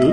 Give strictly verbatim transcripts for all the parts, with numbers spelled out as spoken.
بۇ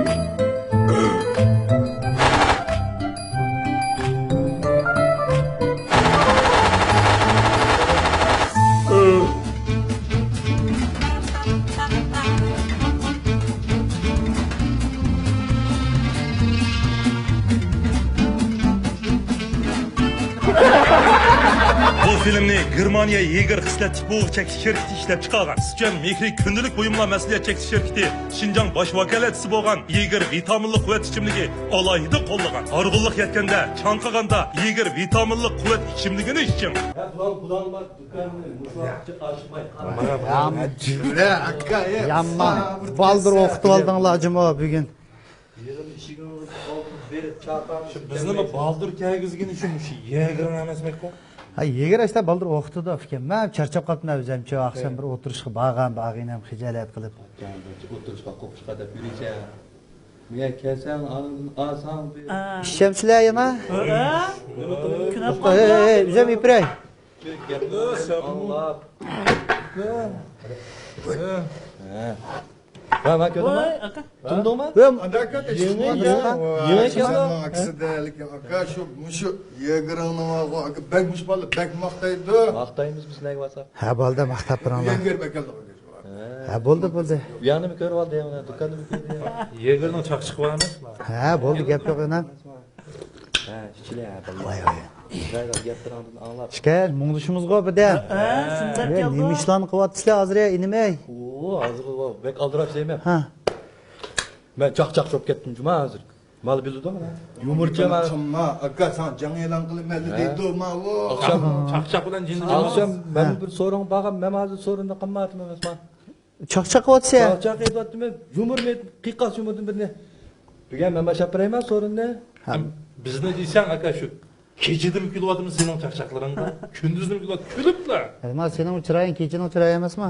فىلىمنى گېرمانىيە يېگېر خىسلەت تىپوۋا چەكلىك شىركىتى ئىشلەپ چىقارغان. سىچۈەن مېھرى كۈندىلىك بۇيۇملار مەسئۇلىيەت چەكلىك شىركىتى شىنجاڭ باش ۋاكالەتچىسى بولغان يېگېر ۋىتامىنلىق قۇۋۋەت ئىچىملىكى ئالاھىدە قوللىغان. ھارغىنلىق يەتكەندە، چاڭقىغاندا يېگېر ۋىتامىنلىق قۇۋۋەت ئىچىملىكىنى ئىچىڭ. ھە، بۇلار، بۇلار بار دۇكاننى مۇشۇ ۋاقىتقىچە ئاچماي قالدى. يامان. بالدۇر ئوقۇتۇۋالدىڭلار جۇمۇ بۈگۈن. يىغىن ئىشىكىڭىزنى ئالدىن بېرىپ چاقىرىڭىز. شۇ بىزنىمۇ بالدۇر كەلگۈزگىنى شۇ، مۇشۇ يېگىرىڭ ئەمەسمىكۇ؟ ھە، يېگىر ئاشتا بالدۇر ئوقۇتىدۇ ئۇكام. مەن چارچاپ قاپتىمەن ئۆزۈمچۇ. ئاخشام بىر ئولتۇرۇشقا بارغان، بارغىنەم خىجالەت قىلىپ. ئولتۇرۇشقا، قوپۇشقا دەپ يۈرىسەن. مېنىڭ كەلسەڭ ئاندىن ئالساڭ بىر. ئىچەمسىلەر يەنە؟ ھە. كۈنەپ قالدى. ئۆزۈم ئېپىرەي. گەپنى ئاڭلاپ. ھە. ھە، مانا كۆردۈڭمۇ؟ ۋاي، ئاكا. تۇندۇڭمۇ؟ يېڭى، يېڭى، يېڭى ئاكىسىدە، لېكىن ئاكا شۇ، مۇشۇ يېگىرىڭنىڭ ئاكا بەك مۇشۇ بالىلار بەك ماختايدۇ. ماختايمىز بىز نەگە بارساق. ھە، بولدى، ماختاپ بېرىڭلار. يېگىر بەك كەلدى. ھە، بولدى، بولدى. بۇ يەرنىمۇ كۆرۈۋالدى، مانا دۇكاننىمۇ كۆردى. يېگىرنىڭ چاقچىقى بار ئەمەسمۇ؟ ھە، بولدى، گەپ يوق يەنە. ھە، ئىچىلە، ھە، باللا. ۋاي، ۋاي. گەپلىرىڭدىن ئاڭلاپ. ئىشكەل، مۇڭدىشىمىزغۇ بىردە. ھە، شۇنداق. نېمە ئىشلارنى قىلىۋاتىسىلەر ھازىر يا، ئىنىم ئەي؟ ئۇ، ھازىر بەك ئالدىراش دەيمەن. ھە. مەن چاقچاق چوپ كەتتىم جۇما ھازىر. مانا بىلىدۇ مانا. يۇمۇرچى مانا. قىلما، ئاكا، ساڭا جەڭ ئېلان قىلىمەن دەيدۇ، ماۋۇ. ئاخشام. چاقچاق بىلەن جىندىن. ئاخشام مەن بىر سورۇنغا بارغان، مەن ھازىر سورۇندا قىلمايتىمەن ئەمەسمۇ. چاقچاق قىلىۋاتىسەن. چاقچاق قىلىۋاتىمەن. يۇمۇر مېنى قىيقاس يۇمۇردىن بىرنى. بۈگۈن مەن باشلاپ بېرەيمەن سورۇننى. ھە. بىزنى دېسەڭ، ئاكا، شۇ كېچىدىمۇ كۈلۈۋاتىمىز سېنىڭ چاقچاقلىرىڭغا، كۈندۈزدىمۇ كۈلۈۋات، كۈلۈپلا. ھە، مانا سېنىڭ چىرايىڭ كېچىنىڭ چىرايى ئەمەسمۇ؟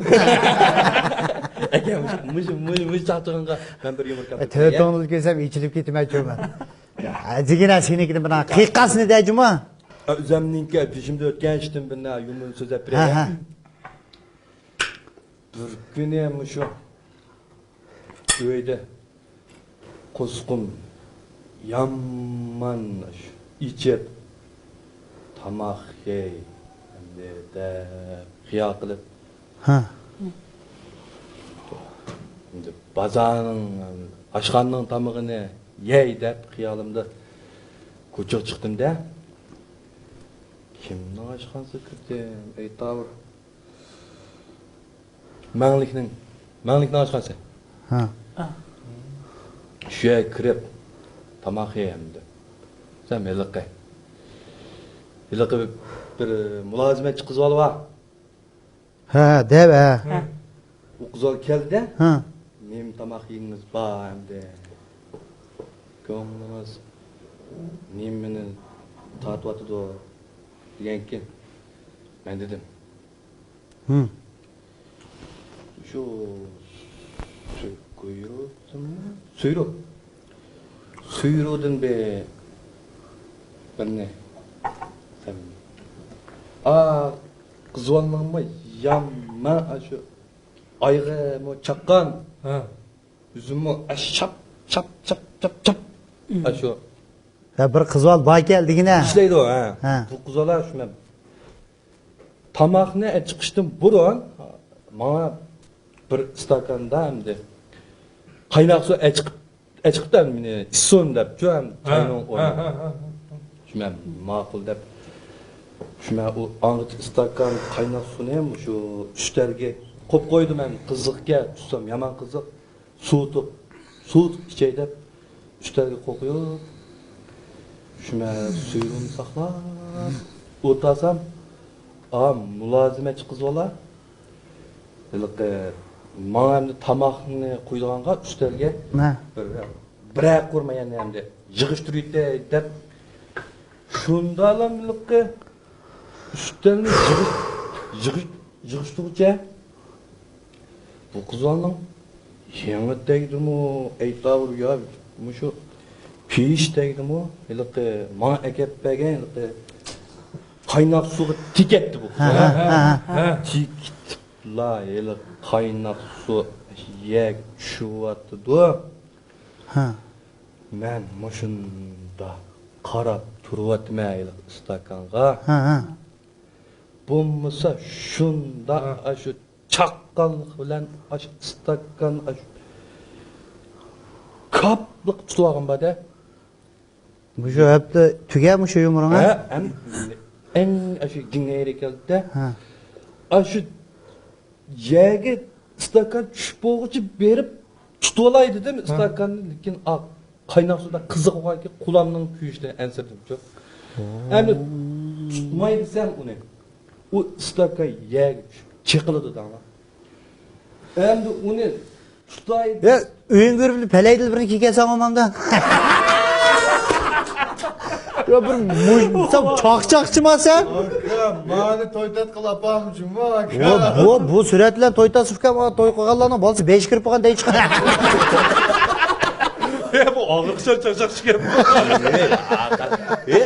ئاكا، مۇشۇ، مۇشۇ، مۇشۇ، مۇشۇ چاقچىقىڭغا مەن بىر يۇمۇر كەلتۈرۈپ بېرەي. تۆت ئوڭدىن كۆرسەم ئېچىلىپ كېتىمەن چۇ مەن. ھە، دېگىنە سېنىڭكىنى بىر قىيقاسنى دە جۇما. ئۆزۈمنىڭكى بېشىمدا ئۆتكەن ئىشتىن بىر يۇمۇر سۆزلەپ بېرەي. ھە، ھە. بىر كۈنى مۇشۇ ئۆيدە قۇسقۇم يامان ئىچىپ، تاماق يەي ئەمدى دەپ خىيال قىلىپ. ھە. ئەمدى بازارنىڭ، ئاشخانىنىڭ تامىقىنى يەي دەپ خىيالىمدا كوچىغا چىقتىم-دە. كىمنىڭ ئاشخانىسىغا كىردىم؟ ئەيتاۋۇر. مەڭلىكنىڭ، مەڭلىكنىڭ ئاشخانىسى. ھە. شۇ يەرگە كىرىپ، تاماق يەيمەن دېدىم. سەن ھېلىقى، ھېلىقى بىر مۇلازىمەتچى قىز بالا بار. ھە، دەپ، ھە. ھە. ئۇ قىز بالا كەلدى-دە. ھە. نېمە تاماق يېگۈڭىز بار ئەمدى؟ كۆڭلىڭىز نېمىنى تارتىۋاتىدۇ؟ دېگەنكىن، مەن دېدىم. ھىم. شۇ سۈت قۇيرۇقتىمۇ؟ سۈيرۈك. سۈيرۈكتىن بىر، بىرنى. سەن. ئا، قىزۋالنىڭمۇ يامان ئاشۇ ئايىغىمۇ چاققان. ھە. ئۆزىمۇ ئاشۇ چاپ، چاپ، چاپ، چاپ، چاپ. ھىم. ئاشۇ. ھە، بىر قىزۋال باركەن دېگىنە. ئىشلەيدۇ، ھە. ھە. بۇ قىزۋال شۇ مەن. تاماقنى ئەچىقىشتىن بۇرۇن ماڭا بىر ئىستاكاندا ئەمدى قايناق سۇ ئەچىقىپ، ئەچىقىپتۇ ئەمدى مېنى ئىچسۇن دەپچۇ ئەمدى ھە، چاينىڭ ھە، ئورنىدا. ھە، ھە، ھە. شۇ مەن ماقۇل دەپ، شۇ مەن ئۇ ئاڭغىچە ئىستاكان قايناق سۇنى شۇ ئۈستەلگە قويۇپ قويدۇم ئەمدى قىزىقكەن، تۇتسام يامان قىزىق. سوۋۇتۇپ، سوۋۇتۇپ ئىچەي دەپ، ئۈستەلگە قويۇپ، شۇ مەن سۈيرۈكنى ساقلاپ ئولتۇرسام، ئا، مۇلازىمەتچى قىز بالا، ھېلىقى ماڭا ئەمدى تاماقنى قويىدىغانغا ئۈستەلگە ھە. بىر، بىرەر قۇرما يەنە ئەمدى يىغىشتۇرۇۋېتەي دەپ، شۇنداقلا ھېلىقى ئۈستەلنى يىغىش-، يىغىش-، يىغىشتۇرغۇچە بۇ قىزلارنىڭ يېڭى تەگدىمۇ، ئەيتاۋۇر يا مۇشۇ پېيىش تەگدىمۇ، ھېلىقى ماڭا ئەكەپ بەرگەن ھېلىقى قايناق سۇغا تېگەتتى بۇ ھە، قىزلار. ھە، ھە، ھە. تېگىتىپلا ھېلىقى قايناق سۇ يەگە چۈشۈۋاتىدۇ. ھە. مەن مۇشۇنداق قاراپ تۇرۇۋاتىمەن ھېلىقى ئىستاكانغا. ھە، ھە. بولمىسا شۇنداق ئاشۇ چاققانلىق بىلەن ئاشۇ ئىستاكان ئاشۇ كاپلىق تۇتۇۋالغان بار-دە. مۇشۇ ھەپتە تۈگە مۇشۇ يۇمۇرۇڭ، ھە؟ ھە، ئەم-، ئەڭ ئاشۇ گىڭەيرى كەلدى-دە. ھە. ئاشۇ يەرگە ئىستاكان چۈشۈپ بولغۇچە بېرىپ تۇتۇۋالاي دېدىم ئىستاكاننى، لېكىن ئا، قايناق سۇدا قىزىق بولغانكىن قولامنىڭ كۆيۈشىدىن ئەنسىرىدىمچۇ. ئەمدى تۇتماي دېسەم ئۇنى، ئۇ ئىستاكان يەرگە چۈشۈپ چېقىلىدۇ دەڭلار. ئەمدى ئۇنى تۇتاي. يا، ئۆيۈڭ كۆرۈپ پەلەيدىل بىرنى كىيگەنسەن ئۇمامدا. يا، بىر مۇ-، سەن چاقچاقچىما سەن؟ ئاكا، مانى توي تات قىل ئاپام جۇمۇ، ئاكا. بۇ، بۇ، بۇ سۈرەت بىلەن توي تاسۇپ كەپ، توي قىلغانلارنىڭ بالىسى بەش كىرىپ قالغان دەي چىقار. يا، بۇ ئاغرىقچان چاقچاقچى ئىكەن. ئە،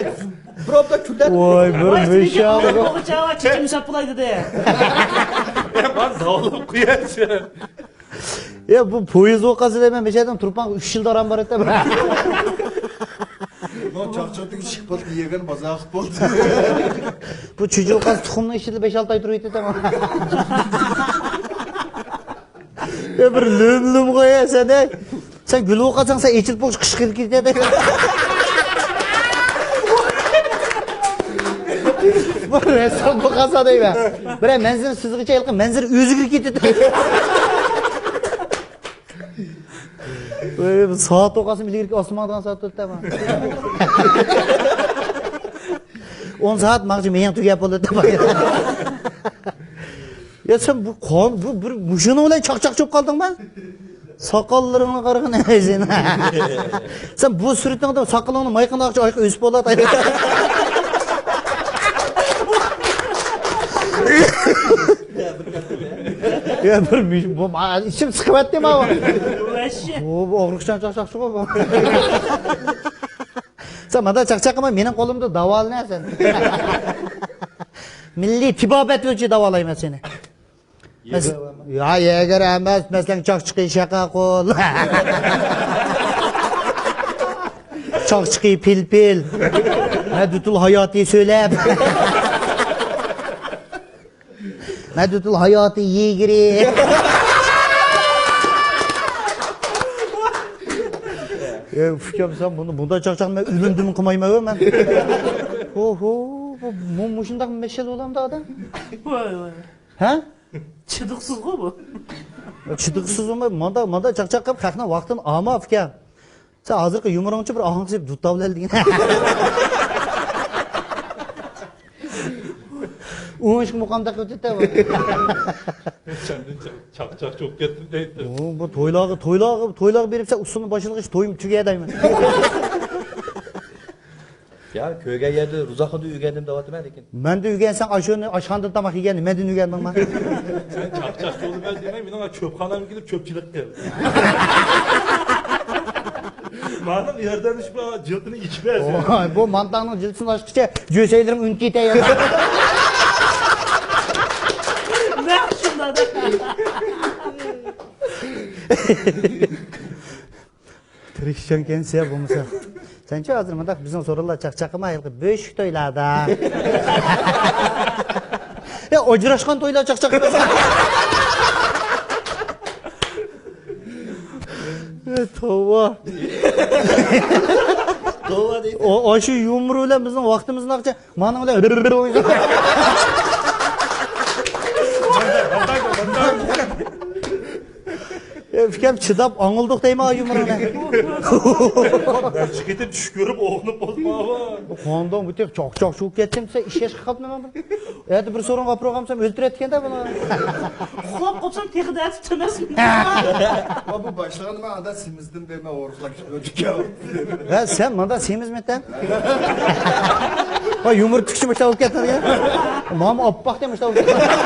بىر ھەپتە كۈنلەر. ۋاي، بىر مىشا. چېچىم ساپ بولاي دېدى. يا، مانا داۋالاپ قوياچ. يا، بۇ پويىز ئوقاسى دەيمەن، مەشەدىن تۇرپانغا ئۈچ يىل دارام بار ئەتە. بۇ چاقچاقتىكى ئىشىك پاتقا يېگەن بازار قىلىپ بولدى. بۇ چۈجە ئوقاسى تۇخۇمنىڭ ئىچىدە بەش-ئالتە ئاي تۇرۇپ يېتىدۇ. يا، بىر لۆم-لۆم قوي يا سەن، ئەي. سەن گۈل بولۇپ قالساڭ، سەن ئېچىلىپ بولغۇچە قىشقىرىپ كېتىدۇ. بىر رەسسام بولۇپ قالسا دەيمەن. بىر مەنزىرە سىزغىچە ھېلىقى مەنزىرە ئۆزگىرىپ كېتىدۇ. ۋاي، بىر سائەت ئوقۇسام، ئىلگىرىكى ئاسماندىغان سائەت ئۆتتى ئەمما. ئون سائەت ماڭچە مېيىڭ تۈگەپ بولدى دەپ. يا سەن بۇ قان، بۇ بىر مۇشۇنىڭ بىلەن چاقچاقچى بولۇپ قالدىڭما؟ ساقاللىرىڭغا قارىغىن ئۆزۈڭ. سەن بۇ سۈرىتىڭدە ساقىلىڭنى مايقىناقچە ئايقى ئۆسۈپ بولاتاي. يا بىر مۇش-، بۇ ما-، ئىچىم سىقىۋەتتى ما بۇ. بۇ، بۇ ئوغرىقچان چاقچاقچىغۇ بۇ. سەن مادا چاقچاق قىلما، مېنىڭ قولۇمدا داۋالىنە سەن. مىللىي تېبابەت بويىچە داۋالايمەن سېنى. يېگەر مەس-، يا، يېگەر ئەمەس، مەسىلەن، چاقچىقى شەقەقۇل. چاقچىقى پىلپىل. مەدۇتۇل ھاياتى سۆلەپ. مەدۇتۇل ھاياتى يېگىرى. ئەي، ئۇكام، سەن بۇنى، بۇنداق چاقچاقنى مەن ئۆلۈمدىمۇ قىلمايمەن مەن. ھو، ھو، بۇ، بۇ، مۇشۇنداق مەشەل بولامدۇ ئادەم؟ ۋاي، ۋاي. ھە؟ چىدىغۇسىزغۇ بۇ. چىدىغۇسىز بولماي، ماندا، ماندا چاقچاق قىلىپ، خەقنىڭ ۋاقتىنى ئالما، ئۇكام. سەن ھازىرقى يۇمۇرۇڭچە بىر ئاھاڭ سېلىپ دۇتاۋ بىلەن دېگىن. ئوڭۇشقا مۇقامدەك قىلىپ كېتەۋاتىدۇ. سەندىن چاق-، چاقچاق چوقۇپ كەتتىم دەيتتى. ئۇ، بۇ تويلارغا، تويلارغا، تويلارغا بېرىپسەن، ئۇسسۇلنى باشلىغىچە تويۇم تۈگەي دەيمەن. يا، كۆرگەن يەردە روزاخۇدا ئۆگەندىم دەۋاتىمەن لېكىن. مەندىن ئۆگەنسەڭ، ئاشۇنى ئاشخانىدا تاماق يېگەننى مەندىن ئۆگەندىڭما؟ سەن چاقچاق يولى بىلەن دېمەي، مېنىڭ چۆپخانامغا كېلىپ چۆپچىلىك قىل. مانا ياردەملىشىپ جىلتىنى ئېچىپ بەرسەن. ئوي، بۇ مانتاڭنىڭ جىلتىسىنى ئاچقىچە جۆسەيلىرىڭ ئۈنكىتە يا. نەق شۇنداق. تىرىكچانكەنسىز يا بولمىسا. سەنچۇ ھازىر مۇنداق بىزنىڭ سورۇنلار چاقچاق قىلما، ھېلىقى بۆشۈك تويلاردا. يا ئاجراشقان تويلار چاقچاق قىلمىسا. ئە، توۋا. توۋا دەيدۇ. ئاشۇ يۇمۇر بىلەن بىزنىڭ ۋاقتىمىزنى ئاقچە. مانا بىلەن. ئە، ئۇكام چىداپ ئاڭلىدۇق دەيمەن يۇمۇرۇڭنى. نەچچە قېتىم چۈش كۆرۈپ ئوخنۇپ بولدۇم. قانداق بۇ تېخى چاقچاق چۇۋۇپ كەتتىم دېسە ئىش ياشقا قاپتىمەن بۇ. ئەتە بىر سورۇنغا ئاپىرىۋالسام ئۆلتۈرەتتىكەن-دە بۇنى. ئۇخلاپ قاپسام تېخى دەتىپ تۈنەسمۇ. بۇ باشلىغىنى مەن ئادا سېمىزدىن بەرمەن ئورۇقلاپ كېتىۋاتىدىكەن. ھە، سەن ماندا سېمىزمىتەن؟ ۋاي، يۇمۇر تىكىشى مۇشۇنداق بولۇپ كەتتى دېگەن. ماما ئاپئاق دە مۇشۇنداق بولۇپ كەتتى.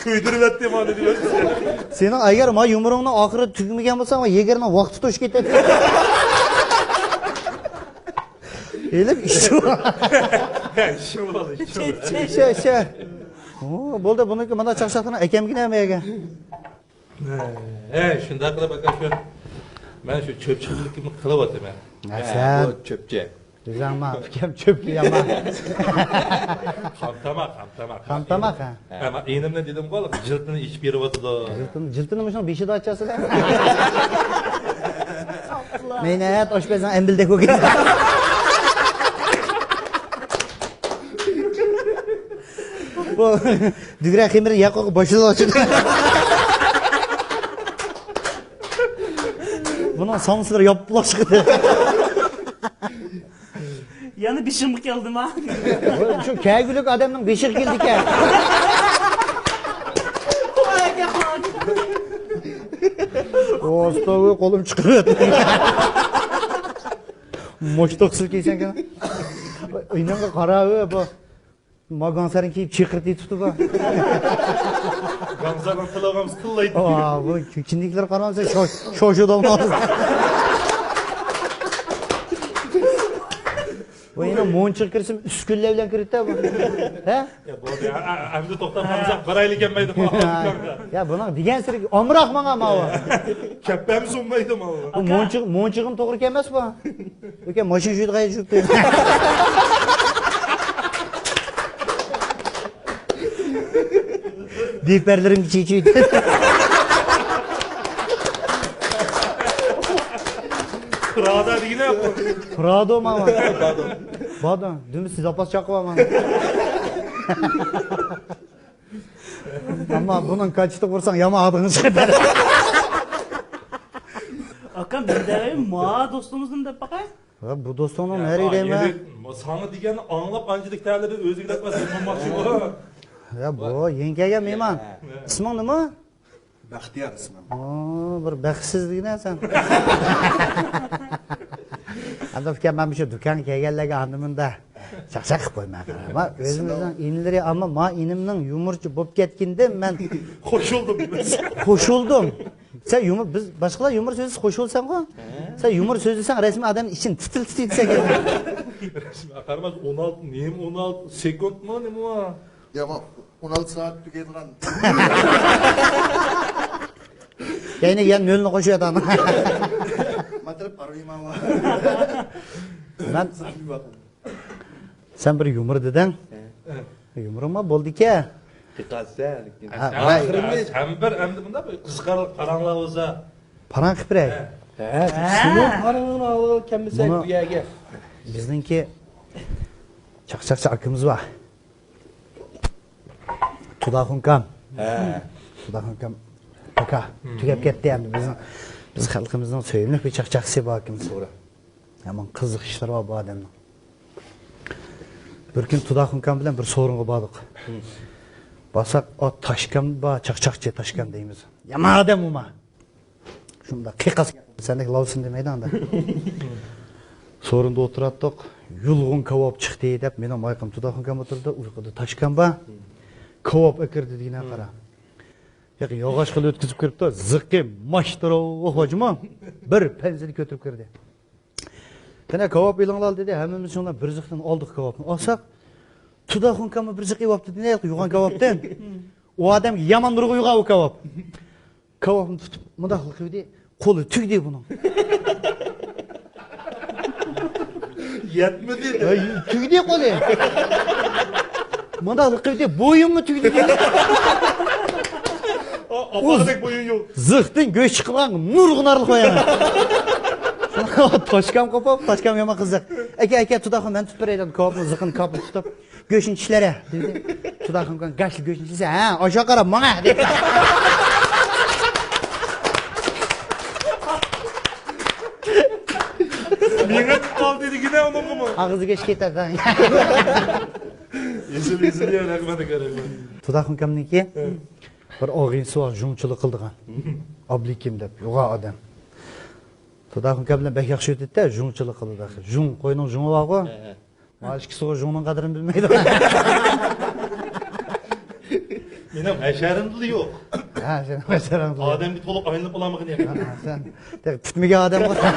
كۆيدۈرۈۋەتتى مانا دېمەكچى. سېنىڭ ئەگەر ما يۇمۇرۇڭنىڭ ئاخىرى تۈگىمىگەن بولسا، ما يېگىرنىڭ ۋاقتى توشۇپ كېتەتتى. ئېلىپ ئىشى بار. ئىشى بار، ئىشى بار. شە، شە. ئو، بولدى، بۇنىڭكى مانا چاقچاقلىرىنى ئەكەمگىنە ھەممە يەرگە. ھەي، شۇنداق قىلىپ، ئاكا، شۇ، مەن شۇ چۆپچىلىكىمنى قىلىۋاتىمەن. ھە، ھە، سەن. بۇ چۆپچى. ئۆزۈڭ ما، ئۇكام چۆپكە يامان. خام تاماق، خام تاماق. خام تاماق، ھە. ھە، مەن ئىنىمنى دېدىمغۇ، جىلتىنى ئېچىپ بېرىۋاتىدۇ. جىلتىنى، جىلتىنى مۇشۇنىڭ بېشىدا ئاچاسىز-دە. مەينەت، ئوش بەرسەڭ، ئەمبىلدەك بولۇپ كېتىدۇ. بۇ دۈگرە خېمىرى ياقۇغا باشلىدى. بۇنىڭ سامسىلىرى ياپلاشقىدى. يەنە بېشىمغا كەلدىما؟ شۇ كەلگۈلۈك ئادەمنىڭ بېشىغا كېلىدىكەن. ئوستوۋى قولۇم چىقىرىۋەتتى. مۇشتۇق سىلكىيسەن. ئىنىڭغا قاراۋى بۇ. ما گاڭسارنى كىيىپ چېقىرتى تۇتۇپ. گاڭسارنىڭ تىلىغا تىللايدۇ. ئا، بۇ كىندىكلەر قارىمىسا شو-، شوشۇ دولماس. بۇ يەنە مونچىغا كىرسىمۇ ئۈسكۈنلەر بىلەن كىرىدۇ بۇ. ھە؟ يا، بولدى. ئە-، ئە-، ئەمدى توختاپ قالمىساق بارايلى كەلمەيدۇ. يا، بۇنىڭ دېگەن سېرى ئامراق ماڭا ماۋۇ. كەپپەمۇ سۇنمايدۇ ماۋۇ. بۇ مونچىغا، مونچىغىمۇ توغرا كەلمەس بۇ. ئۆكە ماشىنا يۈرىدىغان يەر يۈرۈپتۇ. دىپەرلىرىم كىچىك. پرادا دېگىنە بۇ. پرادو ماما. بادو. بادو. دۈمبىسى زاپاس چاقىۋالماڭ. ئەمما بۇنىڭ كاچىتىغا ئۇرساڭ يامان ئادىڭى چىقىرىدۇ. ئاكام، مەن دەۋەيمۇ، ما دوستىمىزنى دەپ باقاي. ھە، بۇ دوستۇڭنىڭ يا، نەرىگە دەيمەن؟ ساڭا دېگەننى ئاڭلاپ ئانچىلىك تەلىدى ئۆزىگە دەپ قالسا ماڭماقچىغۇ. يا، بۇ يېڭى كەلگەن مېھمان. يا. ئىسمىڭ نېمە؟ بەختىيار ئىسمىم. ئو، بىر بەختسىز دېگىنە سەن. ئەمدى ئۇكام، مەن مۇشۇ دۇكانغا كەلگەنلەرگە ئاندا مۇندا چاقچاق قىلىپ قويماي قاراڭ. ما ئۆزىمىزنىڭ ئىنىلىرى، ئەمما ما ئىنىمنىڭ يۇمۇرچى بولۇپ كەتكىنىدىن مەن قوشۇلدۇم. قوشۇلدۇم. سەن يۇمۇر، بىز باشقىلار يۇمۇر سۆزلىسە قوشۇلىسەنغۇ؟ ھە. سەن يۇمۇر سۆزلىسەڭ رەسمىي ئادەمنىڭ ئىچىنى تىتىلدىتىدىكەن. رەسمىي قارىماس، ئون ئالتە، نېمە ئون ئالتە سېكۇنتمۇ، نېمە ئۇ؟ يا، ما، ئون ئالتە سائەت تۈگەيدىغان. يەنە، يەنە نۆلنى قوشۇۋېتىڭ. ماتىرىپ ئارىۋىما. مەن، سەن بىر يۇمۇر دېدىڭ. ھە. يۇمۇرۇڭمۇ بولدىكەن. ھېكايىسى، لېكىن. ھە، ھە، ۋاي. ھەم بىر، ئەمدى بۇنداق بىر قىزىقارلىق پاراڭلار بولسا. پاراڭ قىلىپ بېرەي. ھە. ھە، سېنىڭ پاراڭىڭنى ئاڭلىغىلى كەلمىسەك بۇ يەرگە. بۇنى بىزنىڭكى چاقچاقچى ئاكىمىز بار. تۇداخۇن ئاكام. ھە. تۇداخۇن ئاكام. ئاكا، ھە. تۈگەپ كەتتى ئەمدى. بىزنىڭ، بىز خەلقىمىزنىڭ سۆيۈملۈك بىر چاقچاقچىسى بۇ ئاكىمىز. توغرا. يامان قىزىق ئىشلىرى بار بۇ ئادەمنىڭ. بىر كۈنى تۇداخۇن ئاكام بىلەن بىر سورۇنغا باردۇق. ھە. بارساق، ئا، تاشكام بار، چاقچاقچى تاشكام دەيمىز. يامان ئادەم ئۇمۇ. شۇنداق قىيقاس، سەندەك لاۋسىن دېمەيدۇ ئاندا. سورۇندا ئولتۇراتتۇق. يۇلغۇن كاۋاپ چىقتى دەپ، مېنىڭ مايقىم تۇداخۇن ئاكام ئولتۇرىدۇ، ئۇ يېقىدا تاشكام بار. كاۋاپ ئەكىردى دېگىنە قارا. ياق، ياغاچ خىل ئۆتكۈزۈپ كىرىپتۇ. زىقى ماشتىرو خوجىمۇ بىر پەنزىنى كۆتۈرۈپ كىردى. قېنى، كاۋاپ ئېلىڭلار دېدى. ھەممىمىز شۇنداق بىر زىقتىن ئالدۇق كاۋاپنى. ئالساق، تۇداخۇن ئاكاممۇ بىر زىق ئېۋاپتۇ دېدى، يۇغان كاۋاپتىن. ئۇ ئادەمگە يامان نۇرغا يۇغان ئۇ كاۋاپ. كاۋاپنى تۇتۇپ، مۇنداق قىلىۋىدى، قولى تۈگىدى بۇنىڭ. يەتمىدى. ئەي، تۈگىدى قولى. مۇنداق قىلىۋىدى، بويۇممۇ تۈگىدى دېدى. ئا-، ئاپاردەك بويۇڭ يوق. زىقتىن گۆش چىقىدىغان نۇرغۇن ئارىلىق قويۇڭ. تاشكام قوپۇپ، تاشكام يامان قىزىق. ئەكە، ئەكە، تۇداخۇن مەن تۇتۇپ بېرەي دەپ، كاۋاپنىڭ زىقىنى كاپىل تۇتۇپ. گۆشنى چىشلەرە، دېدى. تۇداخۇن ئاكام گاشلىق گۆشنى چىشلىسە، ھە، ئاشۇ قارا، ماڭا، دېدى. مېڭە قالدى دېگىنە ئۇنىڭغىمۇ. ئاغزى گۆش كېتەر. ئېسىل، ئېسىل، يا، رەھمەت، ئاكا، رەھمەت. تۇداخۇن ئاكامنىڭكى ھە. بىر ئاغىنىسى بار، ژۇڭچىلىق قىلىدىغان. ئابلىكىم دەپ، يوغان ئادەم. تۇداخۇن ئاكام بىلەن بەك ياخشى ئۆتىدىتتە، ژۇڭچىلىق قىلىدۇ. ژۇڭ، قوينىڭ ژۇڭى بارغۇ. ھە، ھە. ما ئىككىسىغۇ ژۇڭنىڭ قەدرىنى بىلمەيدۇ. مېنىڭ ھەشەرىمدىلا يوق. ھە، سېنىڭ ھەشەرىڭدە يوق. ئادەمگە تولۇق ئايلىنىپ بولالمىغان يەر. ھە، سەن تېخى پۈتمىگەن ئادەم بولسا.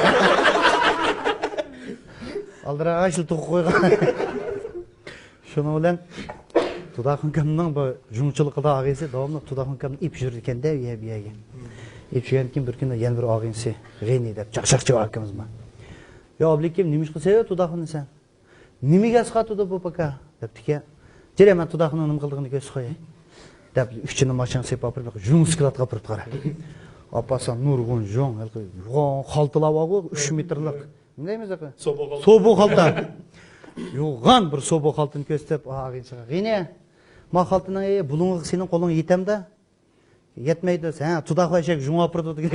ئالدىراش تۇغۇپ قويغان. شۇنىڭ بىلەن تۇداخۇن ئاكامنىڭ بۇ ژۇڭچىلىقىدا ئاغىسى داۋاملىق تۇداخۇن ئاكامنى ئېلىپ يۈرىدىكەن-دە، ئۇ يەر بۇ يەرگە. ئېچىشكەندىن كېيىن بىر كۈنى يەنە بىر ئاغىنىسى غېنى دەپ چاقچاقچى ئاكىمىز بار. يا ئابلىكىم، نېمە ئىشقا سېۋىۋەت تۇداخۇنى سەن؟ نېمىگە ئەسقاتىدۇ بۇ پاكا؟ دەپتىكەن. جېرى، مەن تۇداخۇنىڭ نېمە قىلىدىغىنىنى كۆرسىتىپ قوياي. دەپ ئۈچىنى ماشىنىغا سېلىپ ئاپىرىپ، ژۇڭ سكلاتقا ئاپىرىپ قارا. ئاپارسام نۇرغۇن ژۇڭ، ھېلىقى يوغان خالتىلار بارغۇ، ئۈچ مېتىرلىق. نېمە دەيمىز ئاكا؟ سوبۇ خالتا. سوبۇ خالتا. يوغان بىر سوبۇ خالتىنى كۆرسىتىپ، ئاغىنىسىغا، غېنى، ما خالتىنىڭ بۇلۇڭىغا سېنىڭ قولۇڭ يېتەمدۇ؟ يەتمەيدۇ دېسە، ھە، تۇداخۇ ئەشەك ژۇڭ ئاپىرىدۇ دېگەن.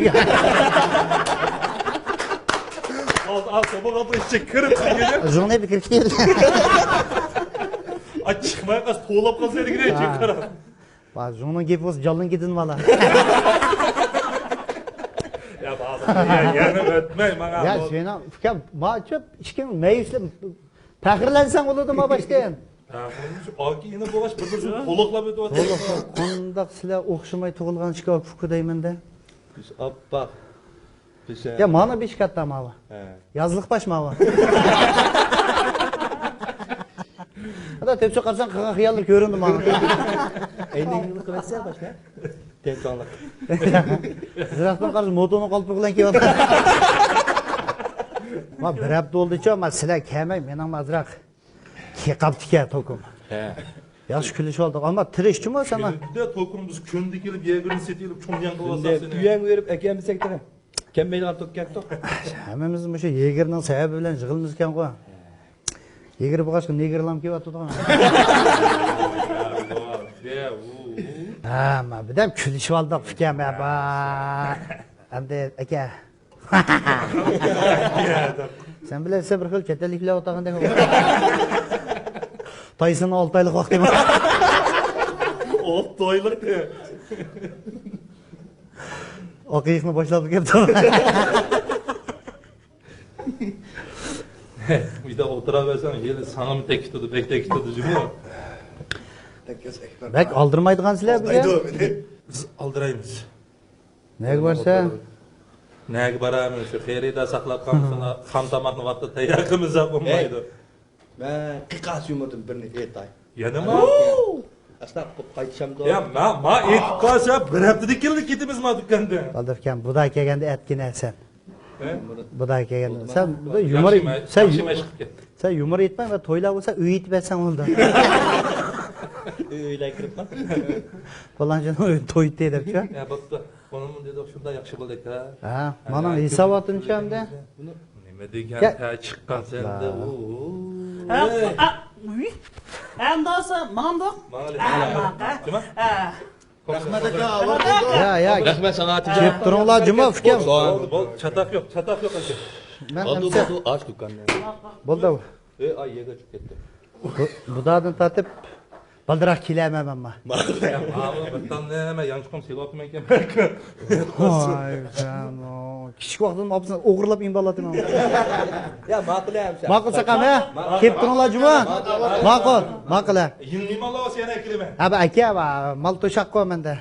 ھازىر، ھازىر سوبۇ خالتا ئىچىگە كىرىپ كەلگەن. ژۇڭنى بىر كىرىپ كەلدى. ئاي، چىقماي قالسا، توۋلاپ قالسا دېگەن ئىچىگە قاراپ. ۋاي، ژۇڭنىڭ گېپى بولسا، جاننىڭ گېپىدىن بالا. يا، بابا، يا، يەنە ئۆتمەي ماڭا. يا، سېنىڭ ئۇكام، ما چۆپ، ئىككىڭ مەيۈسلەپ پەخىرلەنسەڭ بولىدۇ ما باشتىن. ھە، شۇ ئاكا ئىنى بولغاچ، بىر-بىرسىنى قوللۇقلاپ ئۆتۈۋاتىدۇ. قوللۇق، قانداق سىلەر ئوخشىماي تۇغۇلغان ئىككى ئاكا ئۇكا دەيمەن-دە. بىز ئاپئاق. بىز، ھە. يا، مانا بېشى كاتتا ماۋۇ. ھە. يازلىق باش ماۋۇ. ھادا تەپسىر قارىساڭ قىلغان خىياللار كۆرۈندى ماڭا. ئەينەكنى قىلىۋەتسە باشقا. تەڭتوڭلۇق. يىراقتىن قارىسا موتونىڭ قالپىقى بىلەن كېلىۋاتىدۇ. ما بىر ھەپتە بولدىچۇ، ما سىلەر كەلمەي، مېنىڭمۇ ئازراق كېقاپتىكەن توكۇم. ھە. ياخشى كۈلۈشۈۋالدۇق. ئەمما تىرىشچىمۇ سەن؟ كۈندە توكۇم بىز كۈندە كېلىپ يەگىرنى سېتىۋېلىپ چوڭ يەڭ قىلىۋاتساق سېنى. ئۆيەڭگە بېرىپ ئەكەلمىسەك تېخى. كەلمەيدىغان توك كەپتۇ. ھەممىمىز مۇشۇ يېگىرنىڭ سەۋەبى بىلەن يىغىلىمىزكەنغۇ. يېگىر بولغاچقا نېگىرلام كېلىۋاتىدىغۇ. ھە، ما بىردەم كۈلۈشۈۋالدۇق ئۇكام، ھە، با. ئەمدى ئاكا. سەن بىلەن سەن بىر خىل چەت ئەللىك بىلەن ئولتۇرغاندەك. تايسوننىڭ ئالتە ئايلىق ۋاقتى بار. ئالتە ئايلىق دە. ئاق ئېيىقنى باشلاپ كەپتۇ. بۇيدا ئولتۇراۋەرسەڭ، ھېلى ساڭىمۇ تەگكۈدە، بەك تەگكۈدە جۇمۇ. بەك ئالدىرمايدىغانسىلەر بىزگە. ئالدايدۇ. بىز ئالدىرايمىز. نەگە بارسا؟ نەگە بارامىز؟ شۇ خېرىدار ساقلاپ قالمىسۇن، خام تاماقنى ۋاقتىدا تەييار قىلمىساق بولمايدۇ. مەن قىقاس يۇمۇردىن بىرنى ئېيتاي. يەنىمۇ؟ ئەسلا قايتىشامدۇ؟ يا، ما، ما ئېيتىپ قالسا، بىر ھەپتىدىن كېيىنلا كېتىمىز ما دۇكاندىن. بالدۇركەن، بۇدا كەلگەندە ئەتكىنە سەن. ھە؟ بۇدا كەلگەندە. سەن بۇدا يۇمۇر، ياخشى، سەن ياخشى يۇ-، مەشىق قىلغان. سەن يۇمۇر ئېيتماي، ما تويلار بولسا ئۆي ئېيتىپ ئەتسەڭ بولدى. ئۆيلەر كىرىپلا. پالانچىنىڭ ئۆيىدە توي ئېيتتى دەپچۇ. يا، بوپتۇ. ئۇنىمۇ دېدۇق، شۇنداق ياخشى بولدى ئاكا. ھە، مانا ھېساب ئاتىنچە ئەمدى. نېمە دېگەن يا، تە چىققان سەندە. ھە، ئا، ئۇي. ئەمدى ئالسا ماڭدۇق. ماڭىلى. ھە، ماڭا. نېمە؟ ھە. رەھمەت ئاكا، رەھمەت ئاكا. يا، يا. رەھمەت ساڭا، ئاتىجان. كېلىپ تۇرۇڭلار، جۇما ئۇكام. بولدى، بولدى. چاتاق يوق، چاتاق يوق ئاكا. مەن بولدى، ئەمسە بولدى، ئاچ دۇكاننى. بولدى. ئەي، ئاي، يەرگە چۈشۈپ كەتتى. بۇ، بۇدادىن تارتىپ، بالدۇرراق كېلەمەن مەنمۇ. يا، ماۋۇ بىر تال نېمە، يانچۇقۇم سېلىۋاپتىمەنكەن. ۋاي جانىم. كىچىك ۋاقتىدىن ئاپىسىنى ئوغرىلاپ ئېمىپ ئالاتتىم. يا، ماقۇل ئەمسە. ماقۇل ساقام، ھە؟ ماقۇل. كېلىپ تۇرۇڭلار جۇما. ماقۇل، ماقۇل، ھە. يېڭى مېھمانلار بولسا يەنە ئەكېلىمەن. ھە، بۇ ئاكا، مال توشاققۇ مەندە.